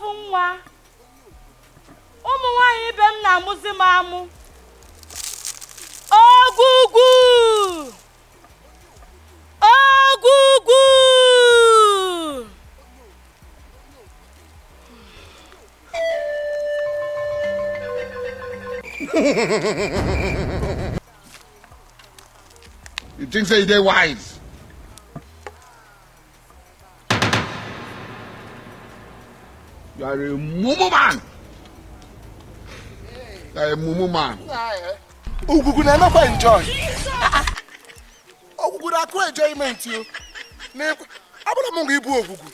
Ofu nwa. Ụmụ nwaanyị ibe m na-amụzi m amụ. Ogwugwu! Ogwugwu! You think say you dey wise? You are a mumu man. You are a mumu man. Ogwugwu na-emekwa enjoy. Ogwugwu na-akụ enjoyment o. Na-ekwe abụrụ m nga ibu ogwugwu.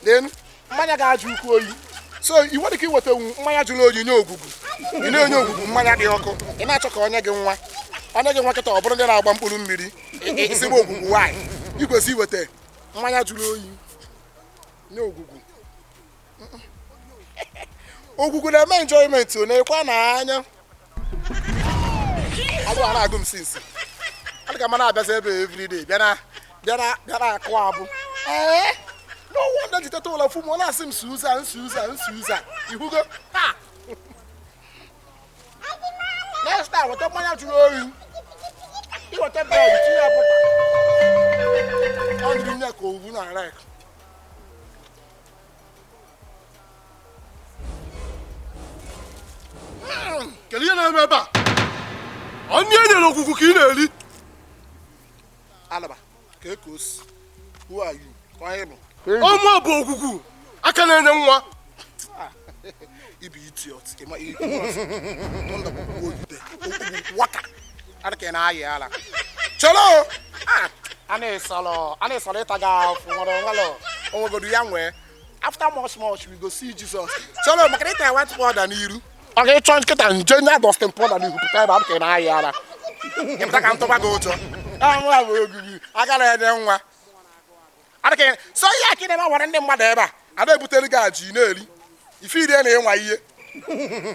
Then mmanya ga-ajụ ukwu oyi, so ị nwere ike iweta mmanya jụrụ oyi nye ogwugwu. Ị na-enye ogwugwu mmanya dị ọkụ, ị na-achọ ka onye gị nwa, onye gị nwa kịta ọ bụrụ ndị na-agba mkpụrụ mmiri. Ezigbo ogwugwu nwaanyị, ị kwesị iweta mmanya jụrụ oyi nye ogwugwu. Ogwugwu na-eme enjoyment o, na-ekwe na anya agụ a na-agụ m since adịka m na-abịazi ebe everyday, bịa na bịa na bịa na akụ abụ. Ee, no wonder ji teta ụlọ fụ m, ọ na-asị m Susan, Susan, Susan. Ihugo ha, next time weta mmanya jụrụ oyi, iweta bread tinye ya butter, ọ dịrị nne ka owu na rek. Kedu ihe na-eme ebe a? Onye e nyere ogwugwu ka ị na-eri? Alaba ka eko si. Who are you? Ka onye bụ? Ọmụ bụ ogwugwu aka na-enye nwa. Ibu idiot, ịma thunder gbogbo oyide waka adịka ị na-ayị ala. Chọrọ a na-esọrọ, a na-esọrọ ịta gị afụ nwere nwere onwegodu ya nwee. After much much, we go see Jesus. Chọrọ maka ịta white powder n'iru, ọ ga-ịchọ nkịta nje nya dustin powder n'ihu pụta ebe adịka ị na-ayị ala. Ịpụta ka ntụba gị ụjọ. Anwụ bụ ogige aka na-enye nwa adịka so ihe aka ị na-eme awara ndị mmadụ ebe a ada ebutere gị aji ị na-eri ife ire na ịnwa ihe.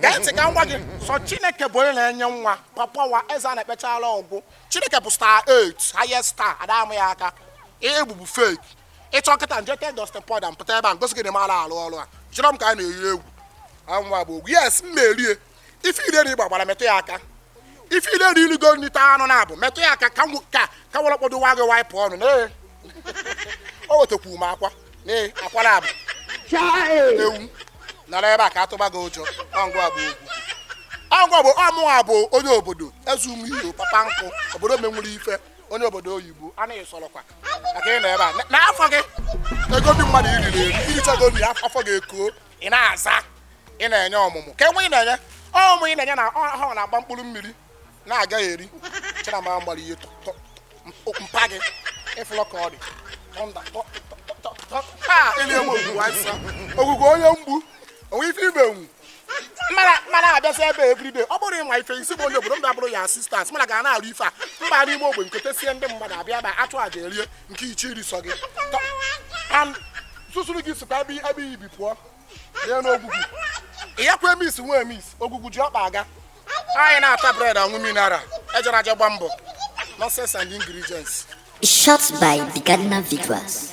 Gee ntị ka m gwa gị, sọ Chineke bụ onye na-enye nwa. Papa wa eze a na-ekpechala ọgwụ. Chineke bụ star 8, highest star, ada amụ ya aka. Ihe egbu bụ fake. Ịchọ nkịta nje ten dustin powder mpụta ebe a ngosi gị na mara alụ ọrụ a. Chọrọ m ka a na-eyi egwu. Anwa bụ ogwu. Yes, m merie ife ire na ịgba gbara, metụ ya aka. Ife ire na iligo nrite anụ na-abụ, metụ ya aka ka m ka ka were kpọdo nwa gị waịpụ ọnụ na o wetakwu m akwa na akwa na abụ ewu nọrọ ebe a ka atụba gị ụjọ. Ọngwa bụ ogwu, ọngwa bụ ọmụnwa bụ onye obodo eze ụmụ iyo papa nkụ obodo menwuru ife onye obodo oyibo anaghị sọrọkwa maka ị nọ ebe a n'afọ gị ego ndị mmadụ iriri eri irichago nri afọ gị ekuo. Ị na-aza ị na-enye ọmụmụ ka enwe, ị na-enye ọmụmụ, ị na-enye na ọ na-agba mkpụrụ mmiri na-agaghị eri chinama mgbara ihe mpa gị ịfụlọ ka ọ dị. Thunder, ha eli enwe ogwugwu asịsa ogwugwu onye mgbu onwe ife imenwu mmadụ abịazi ebe everyday. Ọ bụrụ ịma ife isi bụ onye obodo m bịa bụrụ ya assistant, mana ga na-arụ ife a mba n'ime ogbe nketesie ndị mmadụ abịa ebe achụ aja erie nke iche iri sọ gị and susuru gị sikwa ebe ebe ibi pụọ n'elu ogwugwu ị yakwa emis nwe emis ogwugwu ji ọkpa aga. Anyị na-ata bread anwụ mineral ejere aja gba mbọ. Nonsense and ingredients. Shot by the Gardener Visuals.